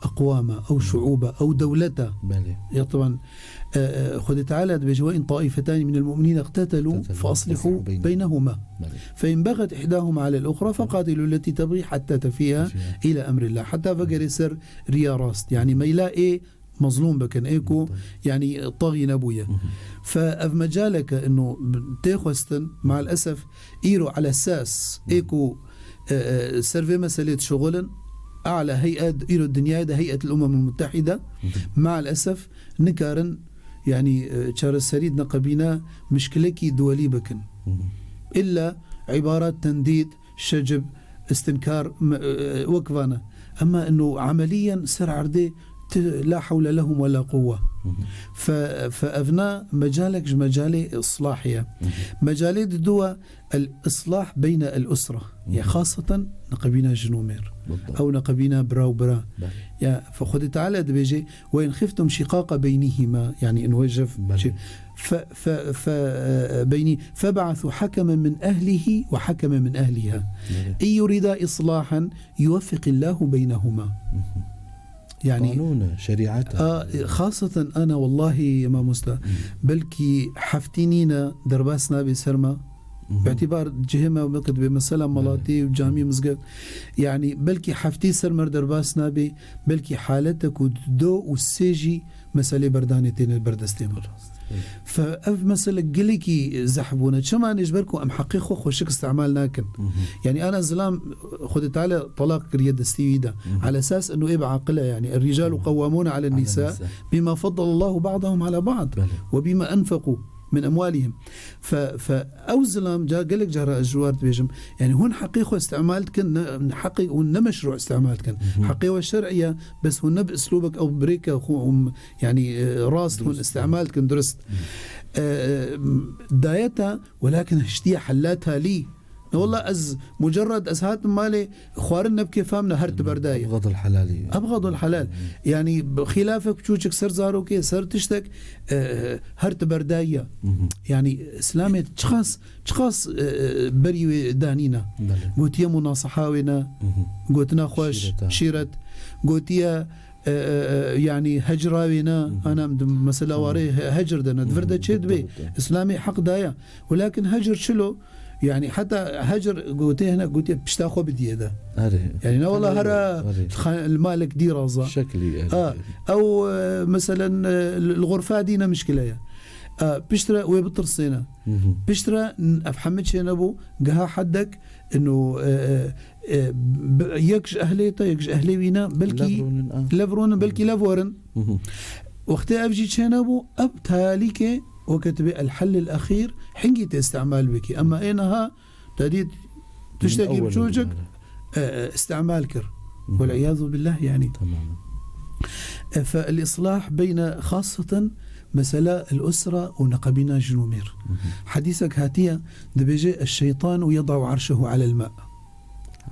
eqwama, ew şuuba, ew dewleta. Belê. Ya, taban, e, e, Xwedê Teala dibêje, "Ve in taifetani minel mu'minîne iqtetelu, iqtetelu, fe aslihu, fe aslihu beynehuma. Beynehuma. Belê. Fe in beget ihdahuma alel uxra, fe qatilu leti tebğî hatta tefiha ila emrillah." Hatta vegere ser riya rast. Yanî meyla ê mezlûm bikin, ê ku, yanî, taxî nebûye. Fe ev mecaleke ino tê xwestin, maal esef, îro ala esas, ê ku, e, e, ser vê meselê dişuxulin, ala heyet, îro dinyayê de Heyet el Umem el Muttehîde, maal esef, nikarin, yanî, e, çareserî di neqebîna mişkilekî duwelî bikin. Îlla îbarat tendîd, şecib, istinkar, me-, e, e, wek vana. Ema ino emeliyen ser erdê ti la hewle lehum we la quwwe. Fe, fe evna mecalek ji mecalê islahê ye. Mecalê diduwa el islah beyne el usra. Ya xaseten neqebîna jin û mêr. Bildat. Ew neqebîna bira û bira. Belê. Ya fe Xwedê Teala dibêje, "Ve in xiftum şiqaqa beynihima", yanî in we jev Belê. Çi-, fe, fe, fe, e, beynî, "Feb'asu hakemen min ehlihi ve hakemen min ehliha. Belê. İn yurida islahen yuweffiqillahu beynehuma." Yanî, qanûn e, şerîet e. A, e, xaseten ana, wellahî, mamosta, belkî heftî nîne derbas nabe ser me. Bi îtîbar cihê me wekî dibê mesela melatî û camî, mizgeft. Yanî, belkî heftî ser me derbas nabe, belkî haletek û do û sê jî meselê berdanê têne ber destê me. Rast. Fe ev mesele gelekî zehf bûne. Çima ne? Ji ber ku em heqê xwe xweşik îstemal nakin. Yanî ana zilam Xwedê Teala telaq kiriye destî wî de. Ala esas eno ê bi aqil e, yanî, "Er-ricalu qewwamûne alen nîsa bîma feddelallahu ba'dahum ala ba'd ve bîma enfeqû min emwalihim." Fe, fe ew zilam ca gelek cara ez ji war dibêjim. Yanî hûn heqê xwe îstemal dikin, ne, heqê hûn ne meşrû îstemal dikin. Heqê we şer'î ye, bes hûn ne bi islûbek ew bi rêke xwe, hûn, yanî, e, rast hûn îstemal dikin, durist. E, e, dayeta, welakin hiştiye hela talî. Wela ez mucerred ez hatim malê, xwarin ne bi kêfa min e, her tu berdayî. Ebgadul helal. Ebgadul helal. Yani xilafek çûçik ser zarokê, ser tiştek, e, her tu berdayî ye. Yani Îslamê çiqas, çiqas, e, e, berî wê danîne. Belê. Gotiye munasaha wê ne, gotina xweş, şîret. Şîret. Gotiye, e, e, e, yani hecra wê ne, ana em di mesela warê he-, hecir de ne, di vir de çê dibê. Îslamê heq daye. Welakin hecir çilo, yani heta hecir gotiye hene, gotiye pişta xwe bidiye de. Erê. Yani ne wela hera li malek dî raza. Şeklî, erê. Ha, ew, e, meselen, e, li, li xurfa dî ne mişkile ye. E, piştre wê bitirsêne. Piştre n-, ev hemî çênebû, giha heddek, ino, e, e, e, b-, yek ji ehlê te, yek ji ehlê wî ne, belkî lev ronin, a. Lev ronin, belkî lev werin. Wextê ev jî çênebû, ev talîkê weke tu bê el-hellil exîr, hingî tê îstemal bikî. Ema ê niha, te dît tiştekî biçûçik, e, e, îstemal kir. Wal-iyâzu billah, yani. Temamen. E, fe el-îslâh beyne xasseten mesela el-usra û neqebîna jin û mêr. Hedîsek hatiye, dibêje, "Eşşeytanu yeda'u arşehu alel ma."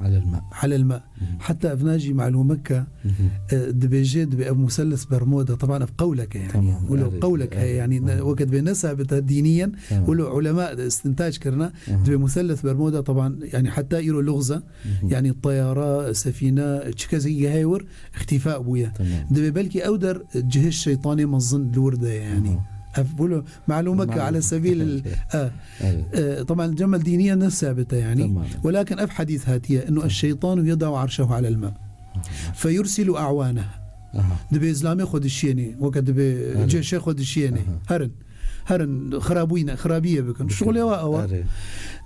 Alel ma. Alel ma. Heta evna jî malûmek ke, e, dibêje, dibê ev muselles Bermuda, teban ev qewlek e yani. Tamam, wilo erê, qewlek heye yani, ne, weke dibê ne sabit e dîniyen, wilo ulema istintac kirine, dibê muselles Bermuda, teban yani heta îro lugz e, yani teyara, sefîne, çi kesekî heye wir, îxtîfa bûye. Tamam. Dibê belkî ew der cihê şeytanê mezin li wir de ye yani. Ev wilo malûmek e, ala sebîl el, e, e, teban cemel dîniye ne sabit e yani. Tamam. Welakin ev hedîs hatiye, innu eşşeytanu yeda'u arşehu alel ma. Feyursilu a'waneh. Dibê zilamê xwe dişiyênê, weke dibê cêşê xwe dişiyênê. Herin. Herin, xirabûyne, xirabiyê bikin. Şixulê wa ew e.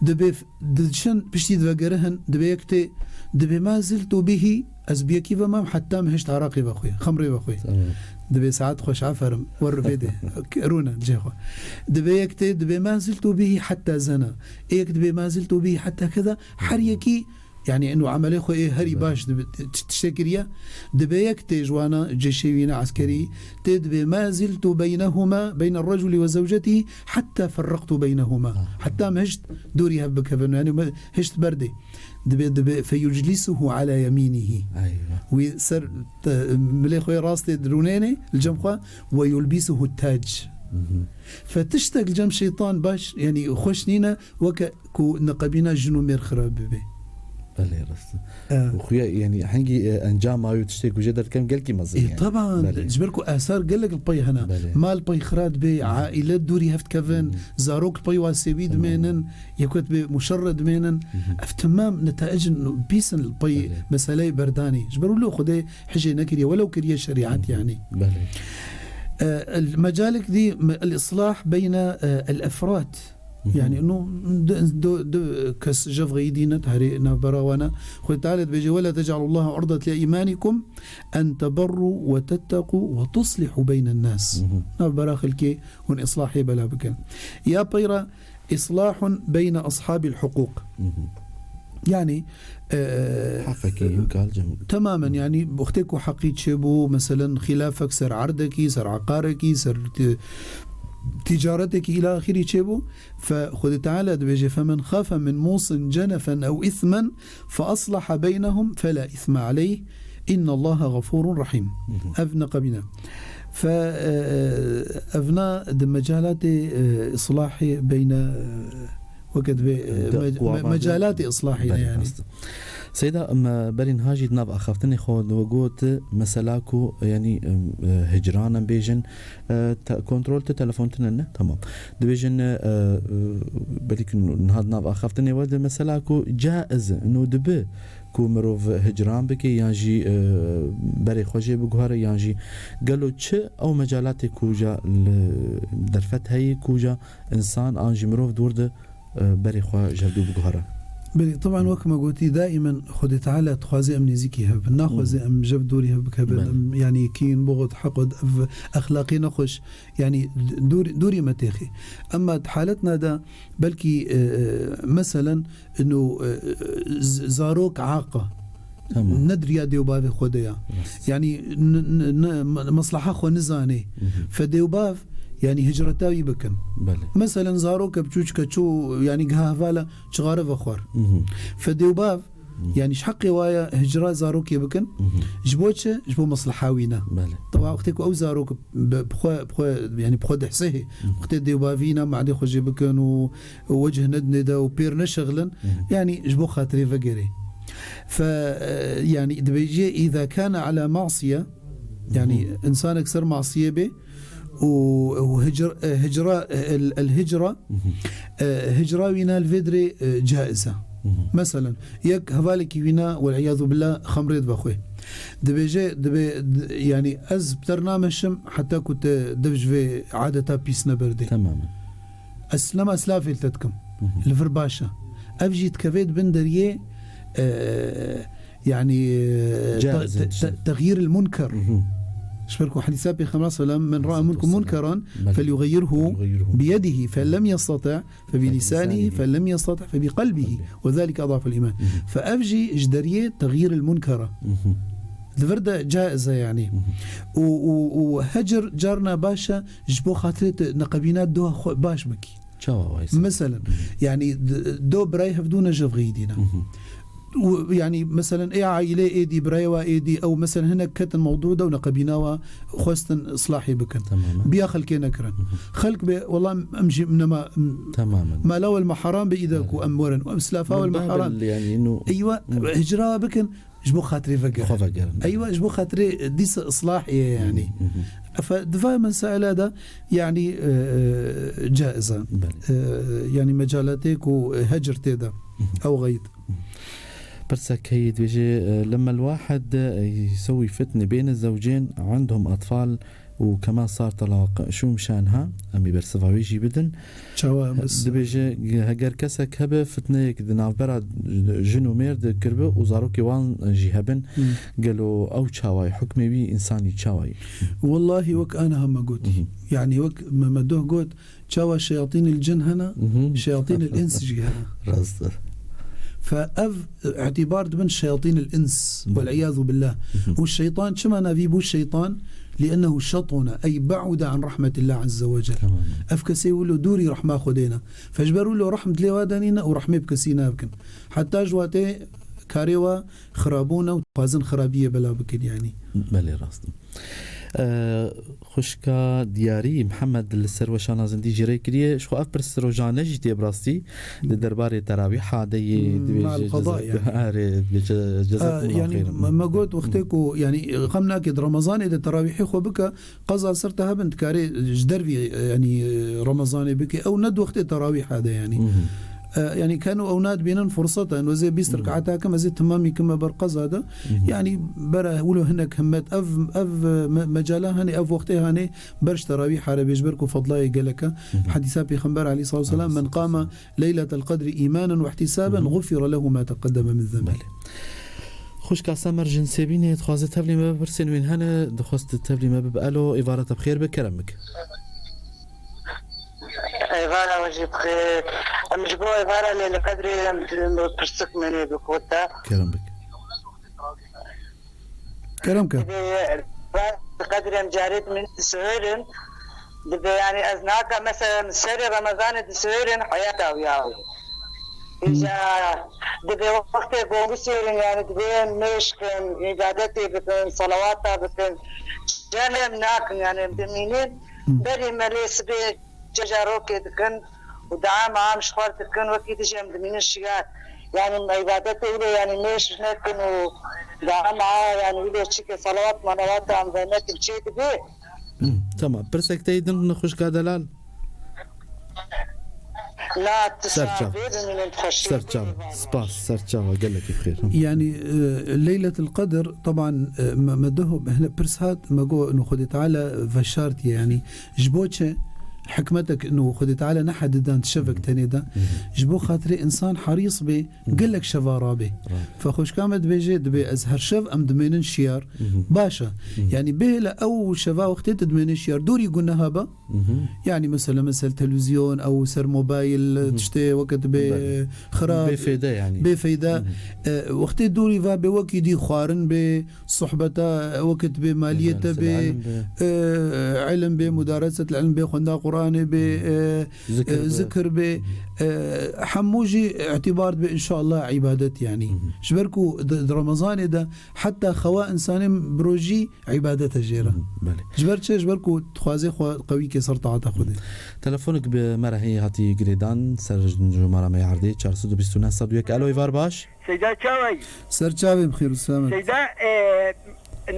Dibê f-, diçin piştî divegerihin, dibê yek tê, dibê ma ziltu bihi, ez bi yekî ve mam heta min hişt araqê vexwê, xemrê vexwê. Tamam. Dibê saet xweş, aferin, wer bê de. Rûne cihê xwe. Dibê yek tê, dibê ma ziltu bihi heta zena. Ê yek dibê ma ziltu bihi heta keda. Her yekî Yani eno emelê xwe ê herî baş dibi-, ti-, tiştê kiriye. Dibê yek tê ji wana ceşê wî ne eskerî, tê dibê, "Ma ziltu beynehuma, beyne raculi ve zewcetî, hetta ferraqtu beynehuma." Hetta me hişt dorî hev bikevin, yani me hişt berdê. Dibê, dibê, "Feyuclisuhu ala yemînihi." Eyvah. Wî ser te-, milê xwe yê rastê dirûnênê, li cem xwe, "Ve yulbisuhu tac." Fe tiştek li cem şeytan baş, yani xweş nîne, weke ku neqebîna jin û mêr xirab bibe. Belê, rast e. E. Û xuya, yani, hingî, e, encama wê tiştê ku jê derdikem gelkî mezin e, yani. Teban, belê, ji ber ku asar gelek li pey hene. Belê. Mal pey xirab dibe, aîle dûrî hev dikevin, zarok li pey wa sêwî dimênin, yekût bê muşerre dimênin. Ev temam netaic in pîs in li pey meseleyê berdanê. Ji ber wilo Xwedê hijê nekiriye, welew kiriye şerîet yani. Belê. E, el-, mecalek dî, me-, el-islah beyne, e, el-efrad. Yani, no, du, du, du kes jev xeyî dîne, tarê navbera wana. Xwedê Teala dibêje, "Wela tec'alullaha urdet li îmanikum en teberru ve tettequ ve tuslihu beynen nas." Navbera xelkê hûn islahê bela bikin. Ya peyra, islahun beyne ashabil hukuk. Yani, e, Heqekî, hûn kal cem. Temamen, yani, wextê ku heqî çêbû, meselen, xilafek ser erdekî, ser eqarekî, ser ti-, ticaretekî îla axirî çêbû, Fe Xwedê Teala dibêje, "Femen xafe min musin cenefen ew îsmen fe aslaha beynehum fela îsme aleyh, innallaha xafûrun rahîm." Ev neqebîne. Fe, e, e, evna di mecalatê, e, islahê beyne, e, weke dibê, e, me-, me-, mecalatê islahê ne yani. Seyda, em, berî niha jî di nav axaftinê xwe de we got, mesela ku, yanî, em, e, hicran em bêjin, e, te-, kontrol te, telefon tune ne? Tamam. Dibêjin, e, e, belkî niha di nav axaftinê we de mesela ku caiz e, no dibe ku mirov hicran bike yan jî, e, berê xwe jê biguhere yan jî gelo çi ew mecalatê ku ja li derfet heye ku ja însan an jî mirov dûr de e, berê xwe ji hevdû biguhere. Belê, teban wek me gotî, daîmen Xwedê Teala dixwaze em nêzîkî hev bin. Naxwaze em ji hev dorî hev bikevin. Belê. Em, yanî kîn, buxd, heqd, ev exlaqê nexweş. Yanî dorî, dorî me têxê. Emma di haletna de belkî, e, e, meselen, ino, e, e, z-, zarok aq e. Tamam. Ne di riya dê û bavê xwe de ya. Rast. Yanî n-, n-, n-, me-, mesleha xwe nizanê. Fe dê û bav, Yanî hicreta wî bikin. Belê. Meselen, zaroke biçûçke çû, yanî giha hevala çixare vexwar. Mhm. Fedê û bav, Mhm. yanî ji heqê wa ye hicra zarokê bikin. Mhm. Ji bo çi? Ji bo mesleha wî ne. Belê. Tewa wextê ku ew zarok bi, bi xwe, bi xwe, yanî bi xwe dihsehê, Mhm. wextê dê û bavî ne madê xwe jê bikin û wecih nedinê de û pêr neşexilin, Mhm. yanî ji bo xatirê vegerê. Fe, e, yanî dibêjê, "Îza kana ala masiye", yanî Mhm. insanek ser masiyê bê, û, û hicr-, e, hicra, e, el, el hicra, Mhm. e, hicra wîna li vê dirê, e, caiz e. Mhm. Meselen, yek hevalekî wîna, wel iyadu billah, xemrê dibe xwê. Dibêje, dibe, d-, yanî ez bi te re nameşim heta ku te dev ji vê adeta pîs neberdê. Temamen. Ez nema silafê li te dikim. Mhm. Li vir baş e. Ev jî dikeve di bin deriyê, e, yanî, e, Caiz te-, in te-, işte. te-, tegyîr el munker. Mhm. Ji ber ku hedîsa Pêxember sallam, "Men ra'a minkum munkeran Belê. felyughayyirhu Felyughayyirhu. biyedihi, fe lem yestati' fe bilisanihi, Bilisanihi. fe lem yestati' fe biqelbihi. Belê. Ve zalike adaful iman." Mhm. Fe ev jî ji deriyê tegyîr el munker e. Mhm. Li vir de caiz e yanî. Mhm. Û, û, û hecir carna baş e ji bo xatirê te neqebîna doha xwe baş bikî. Çawa wayse? Meselen, yanî d-, do birayê hevdû ne jevxî dîne. Mhm. Û, yanî, meselen, ê aîlê êdî, birayê wa êdî, ew, meselen, hinek ketin mewdû de û neqebîna wa xwestin islahê bikin. Temamen. Biya xelkê nekirin. Mhm. Xelk bê, wela em jî nema, Temamen. mala wel meharam bê îda ku Belê. em werin. Em silafa Min wel meharam. babil, yanî, inu Eywa, Mhm. hicra bikin. Ji bo xatirê vegerin. Xwe vegerin. Eywa, ji bo xatirê dîsa islahê ye, yanî. Mhm, mhm. Efe, di va mesaila de, yanî, e, e, caiz e. Belê. E, yanî, mecalatê ku hecir tê de. Mhm. Ew xeyt. Pirsek heye dibêje, e, لما الواحد يسوي فتنة بين الزوجين عندهم أطفال، û kema sar telaq şû mişan ha, em ê bersiva wê jî bidin. Çawa bes? Dibêje, heger kesek hebe fitneyek di navbera jin û mêr de kiribe û zarokê wan jî hebin, Hmm. gelo ew çawa ye? Hukmê wî însanî çawa ye? Wellahî wek aniha me got. Mhm. Yanî wek me, me doh got, çawa şeyatînil cin hene, Mhm. şeyatînil ins jî hene. Rast e. Fe ev îtibar dibin şeyatînil ins, Mhm. wel iyadu billah. Mhm. Û şeytan çima navî bû şeytan? Liennehu şetone, ey beude an rahmetillah azze ve cel. Temamen. Ev kesê wilo dûrî rehma Xwedê ne. Fe ji ber wilo rehm dilê wa de nîne û rehmê bi kesî nabikin. Heta ji watê karê wa xirabûn e û dixwazin xirabiyê bela bikin, yanî. Belê, rast e. E, xwişka Diyarî Mihemed li ser weşana zindî jî rê kiriye. Ji xwe ev pirs rojane jî tê bi rastî. Di derbarê terawîha de yê Hmm, dibêje mal qeda ceza-, yani. Erê, dibêje ceza-, Ha, yanî, xêr. me, me got wextê Hmm. ku, yanî, xem nake di Remezanê de terawîhê xwe bike, qeza ser te hebin dikarê ji dervî, yanî, Remezanê bike. Ew ne di wextê terawîha de, yanî. Mhm. E, yanî, keno ew nadibînin furseta, en wezê bîst Mhm. rekaeta kim, ez ê timamî kime ber qeza de. Mhm. Yanî, bera wilo hinek himmet, ev, ev, me-, mecala hene, ev wextê hane, ber ji terawîha re bê, ji ber ku fedlayê gelek e. Mhm. Hedîsa Pêxember aleyhissalatu vesselam, Aleyhissalatu "Men qama vesselam. leyletel qedri îmanen ve ihtisaben, Mhm. gufire lehu ma teqedeme min zenbi." Belê. Xwişka Semer ji Nisêbînê dixwaze tevlî me bibe, pirsên wîn hene, dixwest tevlî me bibe. Elo, êvara te bi xêr be, kerem bike. Êvara we jî bi xêr. Em ji bo êvara Leyleqedrê em pirsik menê bi kota. Kerem bike. Kerem ke. Dibê, qedrê em carê min disihirin. Dibê, yani, ez naka, mesela, serê Remezanê disihirin, heyata wî ya. Îja dibê wextê ku em bisihirin, yani, dibê em mêşkin, îbadetê bikin, salawata bikin. Carê em nakin, yani, em dimînin. Hı. Berî me lê sibê Çeja rokê dikin û dua meam ji xwe dikin, wekî dijî em dimînin şiyar. Yani me îbadetê wilo yani mêş nekin û dua mea yani wilo çike salawat malawat em ve nekin çê dibe. Hı, tamam. Pirsek te yê din xwişka delal? Na, tu Ser çav. Bê bimînin xweşî. Ser çav. Spas, ser çava gelekî bi xêr. Hı. Yani, e, Leyletul Qedr, taban, e, me, me doh, hele pirs hat, me go, no Xwedê Teala veşartiye, yani, Ji bo çi? hikmetek ino Xwedê Teala nehedidan di şevek tenê de. Ji bo xatirê insan herîs bê, gelek şeva rabe. Fe xweşka me dibêje, dibê ez her şev em dimênin şiyar. Baş e. Yanî bihêle ew şeva wextê tu dimênî şiyar, dûrî guneha be. Yanî mesela, mesela televîzyon, ew ser mobayl, tiştê weke dibê xirab, Bêfeyde yanî. Bêfeyde. E, wextê dûrî va bê wekî dî xwarin bê, sohbeta weke dibê maliyete Mudaresetel bê, ilm bê. E, ilm bê, mudaresetel ilm bê, xwenda Quranê bê, e, Zikir e, be. Zikir bê. E, hemû jî îtîbar dibe, înşallah, îbadet yanî. Ji ber ku di, di Remezanê de heta xewa însanê bi rojî îbadet e jê re. Belê. Ji ber çi? Ji ber ku dixwaze xwe qewî ke ser taata Xwedê. Telefonek bi me re heye hatî girêdan ser jomara me ya erdê, çar sed û bîst û neh sed û yek. Alo, êvar baş. Seyda çawa yî? Ser çavê bi xêr û selamet. Seyda, e,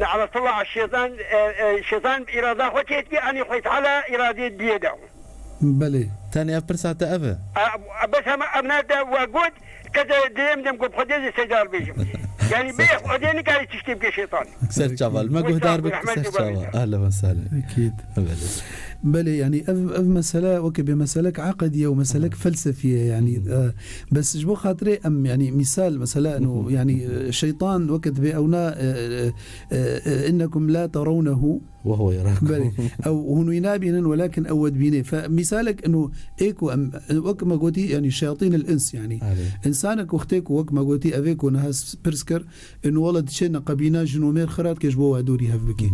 ne'letullah şêtan, e, e, şêtan bi îrada xwe çêdikî, anî Xwedê Teala îradê diyê de. Belê. Tenê ev pirsa te ev e? A, bes hema ev ne de we got, ke de diyêm dem got, Xwedê zî Seyda bêjim. Yanî bê Xwedê nikare tiştê bike şêtan. Ser çaval. Me Wisa guhdar bi rehmet ser û çaval. Belê. Ehlen ve sehlen. Ekîd. Belê. Belê, yanî ev, ev mesele weke bê meselek eqedî ye û meselek felsefî ye, yanî, e, bes ji bo xatirê em, yanî, mîsal, mesela, eno, yanî, e, şeytan weke dibê ewna, e, e, e, e, innekum la terawnehu. Ve huve yerakum. Belê. Ew hûn wî nabînin, welakin ew we dibîne. Fe, mîsalek, eno, ê ku em, wek me gotî, yanî, şeyatîn el ins, yanî. Erê. Însanek wextê ku wek me gotî, ev ê ku niha s-, pirs kir, Ên wele diçe neqebîna jin û mêr xira dike ji bo we dûrî hev bikî.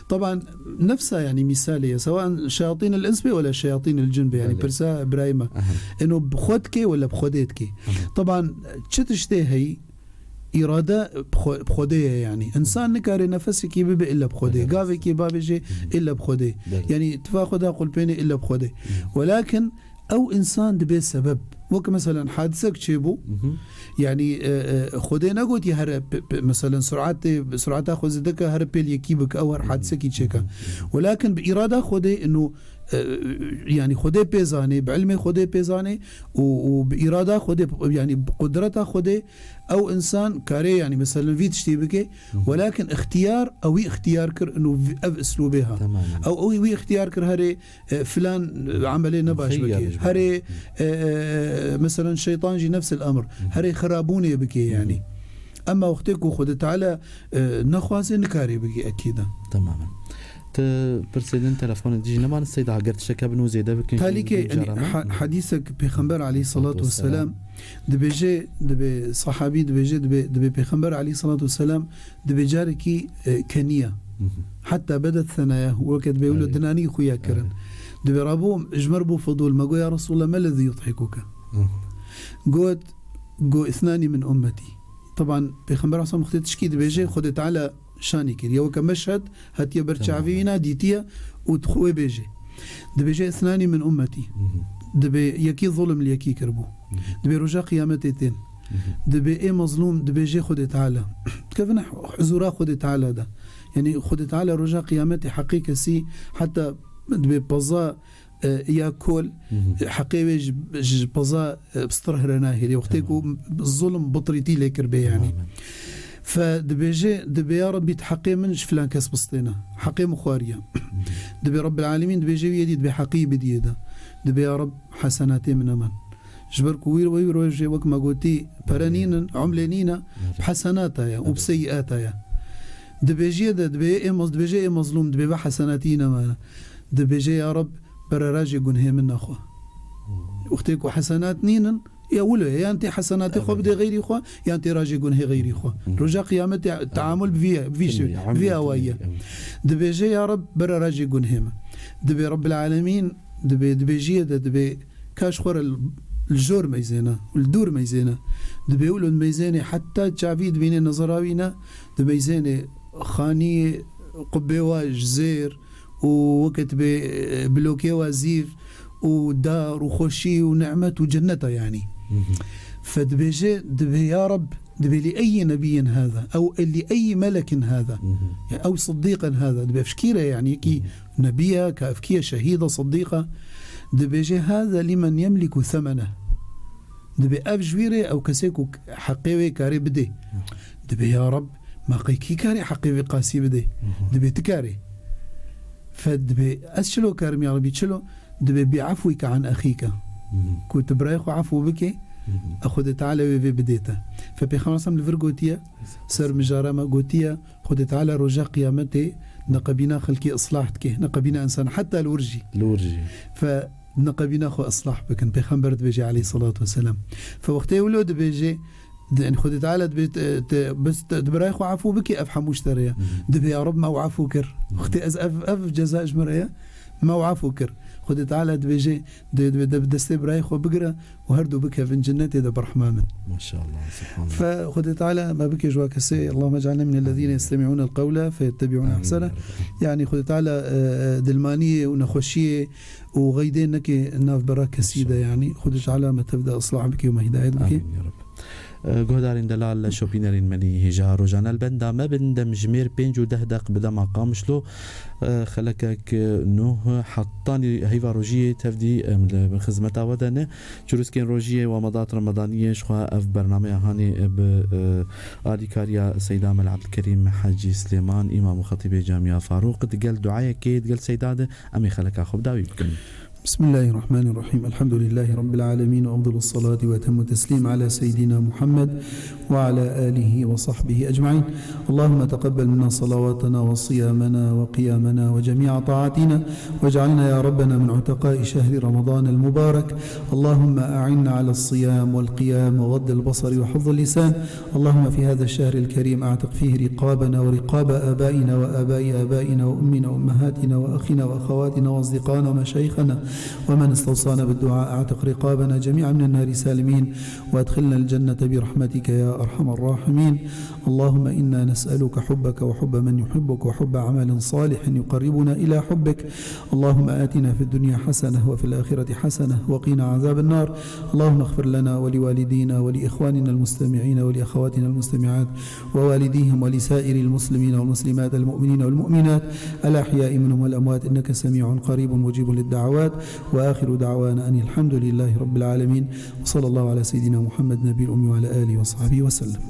Teban nefsa, yanî mîsalê ye. Sewan şeyatîn el ins bê wele şeyatîn el cin bê, yanî Belê. Pirsa birayê me. Aha. Ên o bi xwe dikê wele bi Xwedê dikê. Aha. Teban çi tiştê heyî? Îrade bi xwe, bi Xwedê ye yanî. Însan nikare nefesekî bibe illa bi Xwedê. Belê. Gavekî babêje illa bi Xwedê. Belê. Yanî tifa xwe da qulpênê illa bi Xwedê. Welakin Ew însan dibe sebeb. Wek meselen hadisek çêbû, yanî, e, e, Xwedê negotî here, p-, p-, meselen, suratê, surata xwe zêde ke here pêl yekî bike, ew her hadisekî çêke. Welakin bi îrada Xwedê, ino, e, yanî Xwedê pê zanê, bi ilmê Xwedê pê zanê û, û bi îrada Xwedê, yanî bi qudreta Xwedê ew însan karê, yanî meselen, vî tiştî bike, welakin ixtiyar, ew wî ixtiyar kir, ino vî-, ev islûbê ha. Temamen. Ew, ew wî ixtiyar kir herê, e, filan, e, emelê ne baş Muxeyyar bike. Ji Herê, e, e, e, meselen şeytan jî nefs el emr. Herê xirabûnê bike yanî. Emma wextê ku Xwedê Teala, e, nexwaze nikare bike ekîda. Temamen. Ti pirsê din telefonê dijî neman seyda ger tişeke bin û zêde bikin. Talîkê, yanî, ha-, hadîsek Pêxember aleyhissalatu vesselam dibêje, dibê sahabî dibêje, dibê, dibê Pêxember aleyhissalatu vesselam Dibê carekî, e, keniya. Heta bedet senaya, weke dibê wilo Erê. Dinanî xuya kirin. Erê. Dibê rabûm, ji mir bû fidûl, me got, "Ya Resulallah, me lezî yudhikuke?" Got, "Go ithnani min ummetî." Teban, Pêxember Asam xwedê tişkî dibêje, Xwedê Teala şanî kiriye. Weke meşhed, hatiye ber Tamam. Çavî wîna, dîtiye û dixwe bêje. Dibêje, "Ithnani min ummetî." Dibê yekî zulm li yekî kiribû. Dibê roja qiyametê tên. Dibê ê mezlûm dibêjê Xwedê Teala. Dikevine huzûra Xwedê Teala de. Yanî Xwedê Teala roja qiyametê heqê kesî heta dibê peza, e, ya kol, e, heqê wê ji, ji peza, e, bi stir here nahêlê. Wextê ku zulm bitirîtî lê kiribê yanî. Fe dibêje, dibê ya Rebbî, di heqê min ji filan kes bistêne. Heqê min xwariye. Dibê Rebbil Alemîn dibêje wî yedî dibê heqî bidiyê de. Dibê ya Reb, hesenatê min neman. Ji ber ku wî, wî rojê wek me gotî, pere nînin, umlê nîne, bi hesenata ye û bi seyiata ye. Dibêjiyê de, dibê ê mez-, dibêje ê mezlûm, dibê ve hesenatî nemane. Dibêje ya Reb, bere rajê gunhê min nexwe. Wextê ku hesenat nînin, ya wilo ye, yan tê hesenatê xwe bidê xeyrî xwe, yan tê rajê gunhê xeyrî xwe. Roja qiyametê teamul bi vî, bi vî şi-, bi vî awayî ye. Dibêje ya Reb, bere rajê gunhê min. Dibê Rebbil Alemîn, dibê, dibêjiyê de, dibê ka ji xwe re li, li jor meyzêne, li dûr meyzêne. Dibê wilo meyzênê heta çavî dibînê nezera wî ne, dibeyzênê xaniyê qubbê wa ji zêr, û weke dibê, e, blokê wa zîv û dar û xweşî û nimet û cenneta yanî. Fe dibêje, dibê ya Reb, dibê li eyyi nebiyyin hâzâ, ew li eyyi melekin hâzâ. Ya ew siddîqen hâzâ, dibê ev ji kî re yanî, yekî nebiya, kafkiye, şehîda, siddîqa. Dibêje, hâzâ limen yemliku semeneh. Dibê ev ji wî re, ew kesê ku heqê wê karê bidê. Dibê ya Reb, ma qey kî karê heqê vê qasî bidê? Dibê ti karê. Fe dibê ez çilo karim ya Rebî, çilo? Dibê bi afwike an exîke. Ku tu birayê xwe afû bikê, Xwedê Teala wê vê bidê te. Fe Pêxember sallam li vir gotiye, ser mijara me gotiye, Xwedê Teala roja qiyametê neqebîna xelkê islah dike, neqebîna însan, heta li wir jî. Li wir jî. Fe neqebîna xwe islah bikin. Pêxember dibêje aleyhissalatu vesselam. Fe wextê wilo dibêje, di-, yani Xwedê Teala dibê te, te, bes te, di birayê xwe afû bikê, ev hemû ji te re ye. Dibê ya Reb me ew afû kir. Wextê ez ev, ev ceza ji min re ye, me ew afû kir. Xwedê Teala dibêje, dê, dê, dê bi destê birayê xwe bigire û her du bikevin cennetê de bi rehma min. Maşallah, subhanallah. Fe Xwedê Teala me bike ji wa kesê, Allahümme ec'alna minellezîne yestemi'ûne el-qewle feyettebi'ûne Amin ya ehsene. Rabbi. Yani Xwedê Teala, e, e, dilmaniyê û nexweşiyê û xeydê neke nav bera kesî de, İnşallah. Yani Xwedê Teala me tev de islah bike û me hidayet bike. Amin ya Rabbi. E, guhdarên delal, şopînerên me nî hêja rojane li benda me bin, demjimêr pênc û deh deq bi dema Qamişlo, e, xelekek, e, nûh hetanî heyva rojiyê tevdî em li xizmeta we de ne. Çirûskên rojiyê we me dat Remadaniyê, ji xwe ev bernameya hanê, e, bi, e, alîkariya Seyda Mel Ebdilkerîm Hecî Silêman, Îmam û Xetîbê Camiya Farûq, digel duayekê, digel Seyda de em ê xeleka xwe bi dawî bikin. بسم الله الرحمن الرحيم. الحمد لله رب العالمين، وأفضل الصلاة وأتم التسليم على سيدنا محمد وعلى آله وصحبه أجمعين. اللهم تقبل منا صلواتنا وصيامنا وقيامنا وجميع طاعاتنا، واجعلنا يا ربنا من عتقاء شهر رمضان المبارك. اللهم أعنا على الصيام والقيام وغض البصر وحفظ اللسان. اللهم في هذا الشهر الكريم أعتق فيه رقابنا ورقاب آبائنا وآباء آبائنا وأمنا وأمهاتنا وأخينا وأخواتنا وأصدقائنا ومشايخنا ومن استوصانا بالدعاء. أعتق رقابنا جميعا من النار سالمين، وأدخلنا الجنة برحمتك يا أرحم الراحمين. اللهم إنا نسألك حبك وحب من يحبك وحب عمل صالح يقربنا إلى حبك. اللهم آتنا في الدنيا حسنة وفي الآخرة حسنة وقنا عذاب النار. اللهم اغفر لنا ولوالدينا ولإخواننا المستمعين ولأخواتنا المستمعات ووالديهم ولسائر المسلمين والمسلمات المؤمنين والمؤمنات الأحياء منهم والأموات إنك سميع قريب مجيب للدعوات. وآخر دعوانا أن الحمد لله رب العالمين. وصلى الله على سيدنا محمد النبي الأمي وعلى آله وصحبه وسلم.